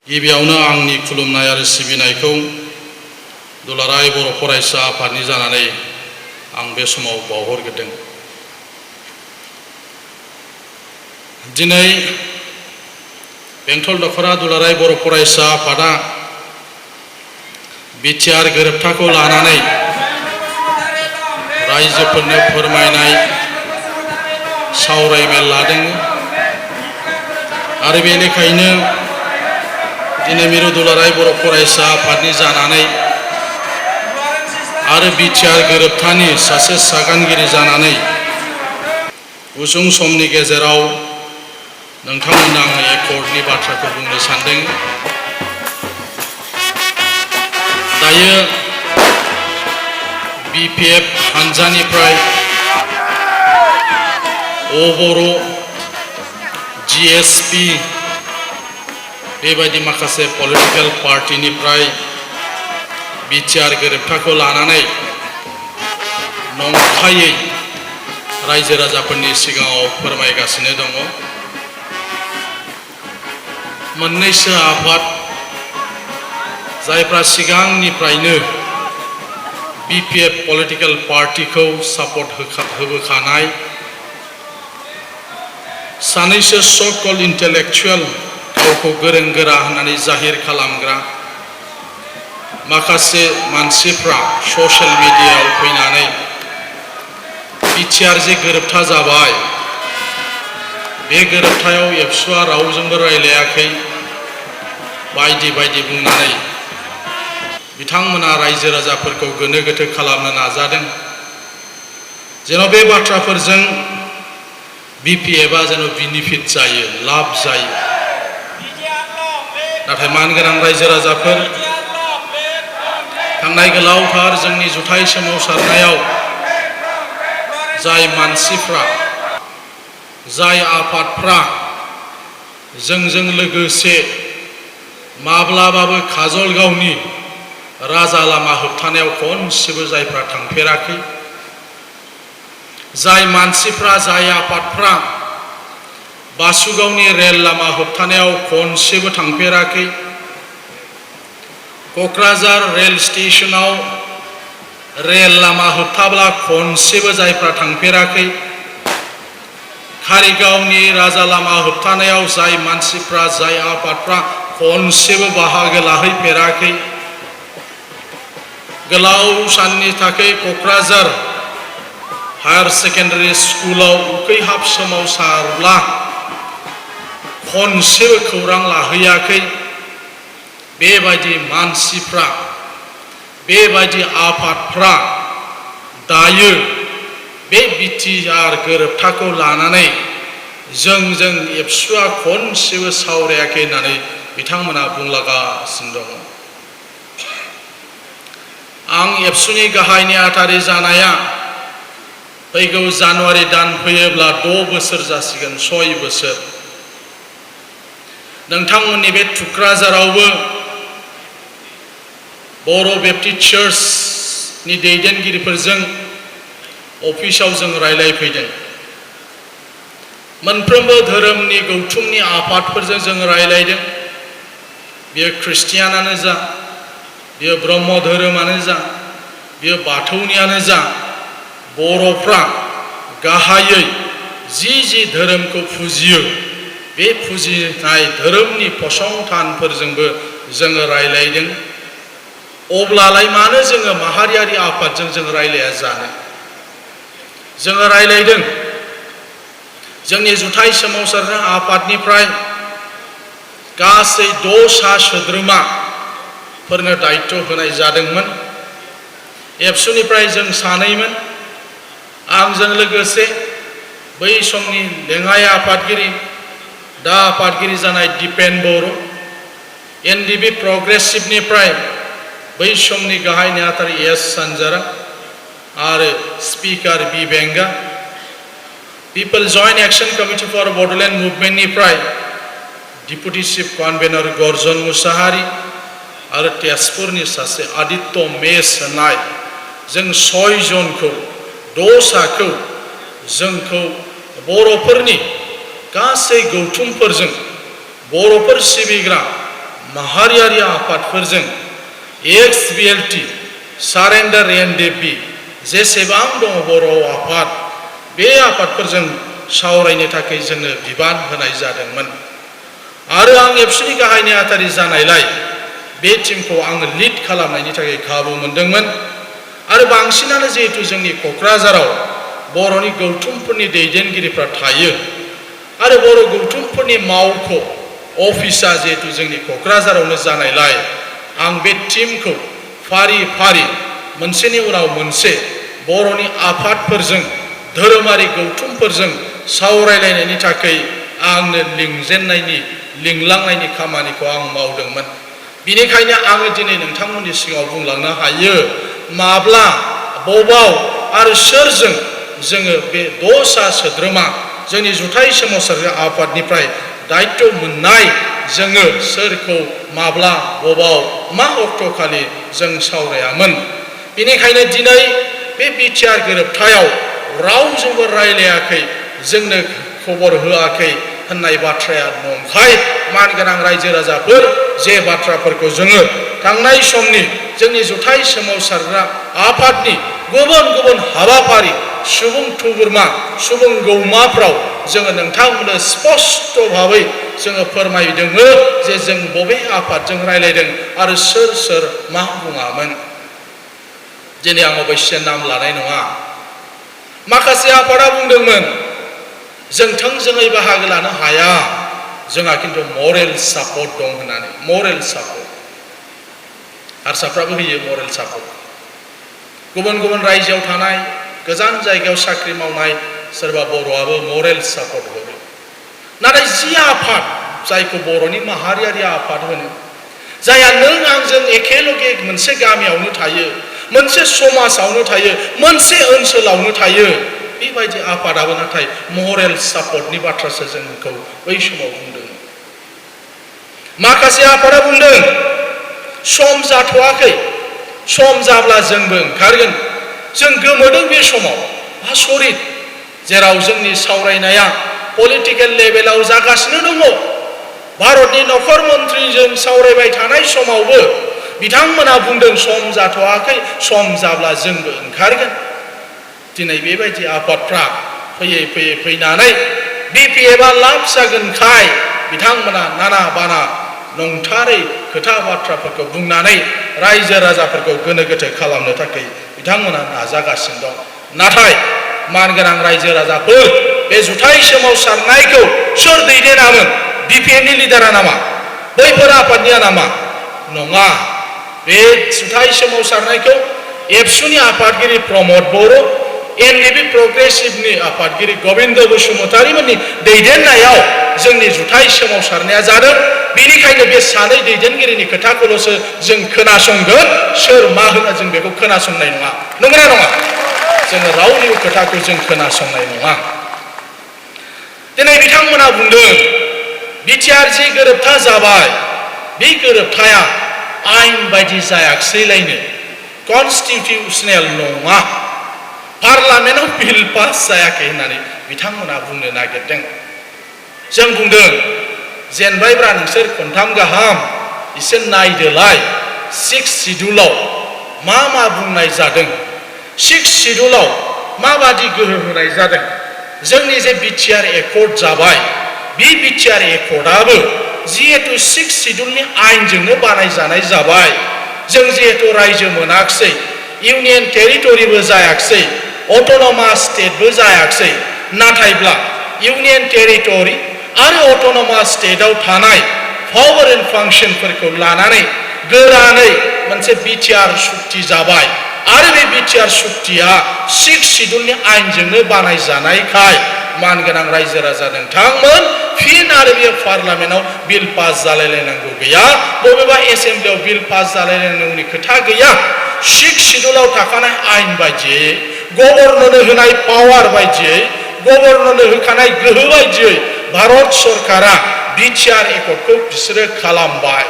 गिबियावनो आंनि खुलुमनाय आरो सिबिनायखौ दुलाराय बर' फरायसा आफादनि जानानै आं बे समाव बावहरग्रोदों। दिनै बेंटल दख'रा दुलाराय बर' फरायसा आफादा बिटिआर गोरोबथाखौ लानानै रायजोफोरनो फोरमायनाय सावरायमेल लादों आरो बे लेखायैनो दिनै मिरु दुलाराय बर' फरायसा आफादनि जानानै आरो बिटिआर गोरोबथानि सासे सागानगिरि जानानै गुसुं समनि गेजेराव नोंथांमोननो आङो एकर्डनि बाथ्राखौ बुंनो सानदों। दायो बिपिएफ हानजानिफ्राय बर' जिएसपि बेबायदि माखासे पलिटिकल पार्टिनिफ्राय बिटिआर गोरोबथाखौ लानानै नंखायै रायजो राजाफोरनि सिगाङाव फोरमायगासिनो दङ। मोननैसो आफाद जायफ्रा सिगांनिफ्रायनो बिपिएफ पलिटिकल पार्टिखौ सापर्ट होबोखानाय सानैसो स'कल्ड इन्टेलेक्चुएल गावखौ गोरों गोरा होननानै जाहिर खालामग्रा माखासे मानसिफ्रा ससियेल मिडियायाव फैनानै बिटिआर जे गोरोबथा जाबाय बे गोरोबथायाव एबसुआ रावजोंबो रायलायाखै बायदि बायदि बुंनानै बिथांमोना रायजो राजाफोरखौ गोनो गोथो खालामनो नाजादों जेन' बे बाथ्राफोरजों बिपिएफआ जेन' बेनिफिट जायो, लाब जायो। नाथाय मानगोनां रायजो राजाफोर, थांनाय गोलावथार जोंनि जुथाइ सोमावसारनायाव जाय मानसिफ्रा, जाय आफादफ्रा जोंजों लोगोसे माब्लाबाबो काजलगावनि राजा लामा होबथानायाव खनसेबो जायफ्रा थांफेराखै, जाय मानसिफ्रा, जाय आफादफ्रा बासुगावनि रेल लामा होबथानायाव खनसेबो थांफेराखै, क'क्राझार रेल स्टेशनाव रेल लामा होबथाब्ला खनसेबो जायफ्रा थांफेराखै, कारिगावनि राजा लामा होबथानायाव जाय मानसिफ्रा, जाय आफादफ्रा खनसेबो बाहागो लाहैफेराखै, गोलाव साननि थाखाय क'क्राझार हायार सेकेन्डारि स्कुलाव उखैहाब सोमावसारब्ला खनसेबो खौरां लाहैयाखै, बेबायदि मानसिफ्रा, बेबायदि आफादफ्रा दायो बे बिटिआर गोरोबथाखौ लानानै जोंजों एबसुआ खनसेबो सावरायाखै होननानै बिथांमोना बुंलागासिनो दङ। आं एबसुनि गाहाय नेहाथारि जानाया फैगौ जानुवारि दान फैयोब्ला 6 बोसोर जासिगोन, 6 बोसोर। नोंथांमोननि बे थुक्राझारावबो बर' बेप्टिस्ट चार्चनि दैदेनगिरिफोरजों अफिसाव जों रायलायफैदों। मोनफ्रोमबो धोरोमनि गौथुमनि आफादफोरजों जों रायलायदों। बेयो ख्रिस्टियानानो जा, बेयो ब्रह्म धोरोमानो जा, बेयो बाथौनियानो जा, बर'फ्रा गाहायै जि धोरोमखौ फुजियो बे फुजिनाय धोरोमनि फसंथानफोरजोंबो जोङो रायलायदों। अब्लालाय मानो जोङो माहारियारि आफादजों जों रायलाया जानो? जोङो रायलायदों। जोंनि जुथाइ सोमावसारनाय आफादनिफ्राय गासै 6 सोद्रोमाफोरनो दायित्व होनाय जादोंमोन। एबसुनिफ्राय जों 2मोन, आंजों लोगोसे बै समनि लेङाइ आफादगिरि, दा आफादगिरि जानाय दिपेन बर', एनडिपि प्रग्रेसिभनिफ्राय बै समनि गाहाय नेहाथारि एस सानजारा आरो स्पिकार बि बेंगा, people joint action committee for Bodoland मुभमेन्टनिफ्राय deputy chief convener Garjan Mushahary आरो तेजपुरनि सासे आदित्य मेस होननाय जों 6 जनखौ, 6 जोंखौ बर'फोरनि गासै गौथुमफोरजों बर'फोर सिबिग्रा माहारियारि आफादफोरजों एक्स-BLT सारेन्डार एनडिएफबि जेसेबां दङ बर' आफाद बे आफादफोरजों सावरायनो थाखाय जोंनो बिबान होनाय जादोंमोन आरो आं एबसुनि गाहाय नेहाथारि जानायलाय बे टीमखौ आङो लिड खालामनायनि थाखाय खाबु मोनदोंमोन आरो बांसिनानो जिहेतु जोंनि क'क्राझाराव बर'नि गौथुमफोरनि दैदेनगिरिफ्रा थायो आरो बर' गौथुमफोरनि मावख' अफिसा जिहेतु जोंनि क'क्राझारावनो जानायलाय आं बे टीमखौ फारि फारि मोनसेनि उनाव मोनसे बर'नि आफादफोरजों धोरोमारि गौथुमफोरजों सावरायलायनायनि थाखाय आंनो लिंलांनायनि खामानिखौ आं मावदोंमोन। बिनिखायनो आङो दिनै नोंथांमोननि सिगाङाव बुंलांनो हायो माब्ला बबाव आरो सोरजों जोङो बे दसा सोद्रोमा जोंनि जुथाइ सोमावसारारि आफादनिफ्राय दायित्व मोननाय जोङो सोरखौ माब्ला बबाव मा अक्ट'खालि जों सावरायामोन। बिनिखायनो दिनै बे बिटिआर गोरोबथायाव रावजोंबो रायलायाखै जोंनो खबर होआखै होननाय बाथ्राया नंखाय। मानगोनां रायजो राजाफोर जे बाथ्राफोरखौ जोङो थांनाय समनि जोंनि जुथाइ सोमावसारग्रा आफादनि गुबुन गुबुन हाबाफारि सुबुं थुबुरमा सुबुं गौमाफ्राव जोङो नोंथांमोननो स्पष्ट भाबै जोङो फोरमायदोंमोन जे जों बबे आफादजों रायलायदों आरो सोर सोर मा बुङामोन। दिनै आं अबयस्से नाम लानाय नङा। माखासे आफादा बुंदोंमोन जों थोंजोङै बाहागो लानो हाया जोंहा खिन्थु मरेल सापर्ट दं होननानै। मरेल सापर्ट हारसाफ्राबो होयो मरेल सापर्ट। गुबुन गुबुन रायजोआव थानाय गोजान जायगायाव साख्रि मावनाय सोरबा बर'आबो मरेल सापर्ट होयो। नाथाय जि आफाद जायखौ बर'नि माहारियारि आफाद होनो जायहा नों आंजों एखेलगे मोनसे गामियावनो थायो मोनसे समाजावनो थायो मोनसे ओनसोलावनो थायो बेबायदि आफादाबो नाथाय मरेल सापर्टनि बाथ्रासो जोंखौ बै समाव बुंदों। माखासे आफादा बुंदों सम जाथ'वाखै सम जाब्ला जोंबो ओंखारगोन। जों गोमोदों बे समाव आसरित जेराव जोंनि सावरायनाया पलिटिकेल लेभेलाव जागासिनो दङ। भारतनि नखर मन्थ्रिजों सावरायबाय थानाय समावबो बिथांमोना बुंदों सम जाथ'वाखै सम जाब्ला जोंबो ओंखारगोन। दिनै बेबायदि आफादफ्रा फैयै फैयै फैनानै बिपिएफआ लाब जागोनखाय बिथांमोना नाना बाना नंथारै खोथा बाथ्राफोरखौ बुंनानै रायजो राजाफोरखौ गोनो गोथो खालामनो थाखाय बिथांमोना नाजागासिनो दं। नाथाय मानगोनां रायजो राजाफोर बे जुथाइ सोमावसारनायखौ सोर दैदेनामोन? बिपिएफनि लिडारा नामा? बैफोर आफादनिया नामा? नङा। बे जुथाइ सोमावसारनायखौ एबसुनि आफादगिरि प्रमद बर' एनडिएफबि प्रग्रेसिभनि आफादगिरि गबिन्द बसुमतारीमोननि दैदेननायाव जोंनि जुथाइ सोमावसारनाया जादों। बेनिखायनो बे सानै दैदेनगिरिनि खोथाखौल'सो जों खोनासंगोन सोर मा होनो जों बेखौ खोनासंनाय नङा। नंगौना नङा? जोङो रावनिबो खोथाखौ जों खोनासंनाय नङा। दिनै बिथांमोना बुंदों बिटिआर जि गोरोबथा जाबाय बे गोरोबथाया आयेन बायदि जायाखैलायनो कनस्टिटिउसनेल नङा पार्लामेन्टआव बिल पास जायाखै होननानै बिथांमोना बुंनो नागिरदों। जों बुंदों जेनबायब्रा नोंसोर खनथाम गाहाम एसे नायदोलाय 6 सिडुलाव मा मा बुंनाय जादों 6 सिडुलाव माबादि गोहो होनाय जादों। जोंनि जे बिटिआर एकर्ड जाबाय बे बिटिआर एकर्डआबो जिहेतु 6 सिडुलनि आयेनजोंनो बानायजानाय जाबाय। जों जिहेतु रायजो मोनाखिसै इउनियन टेरिटरिबो जायाखिसै अट'नमास स्टेटबो जायाखिसै नाथायब्ला इउनियन टेरिटरि आरो अट'नमास स्टेटआव थानाय पावार एन्ड फांसनफोरखौ लानानै गोरानै मोनसे बिटिआर सुक्ति जाबाय आरो बे बिटिआर सुक्तिया 6 सिडुलनि आयेनजोंनो बानायजानायखाय मानगोनां रायजो राजा नोंथांमोन फिन आरो बे पार्लामेन्टआव बिल पास जालायलायनांगौ गैया बबेबा एसेम्ब्लियाव बिल पास जालायलायनांगौनि खोथा गैया। 6 सिडुलाव थाखानाय आयेन बायदियै गभर्नरनो होनाय पावार बायदियै गभर्नरनो होखानाय गोहो बायदियै भारत सरकारा बिटिआर एकर्डखौ बिसोरो खालामबाय।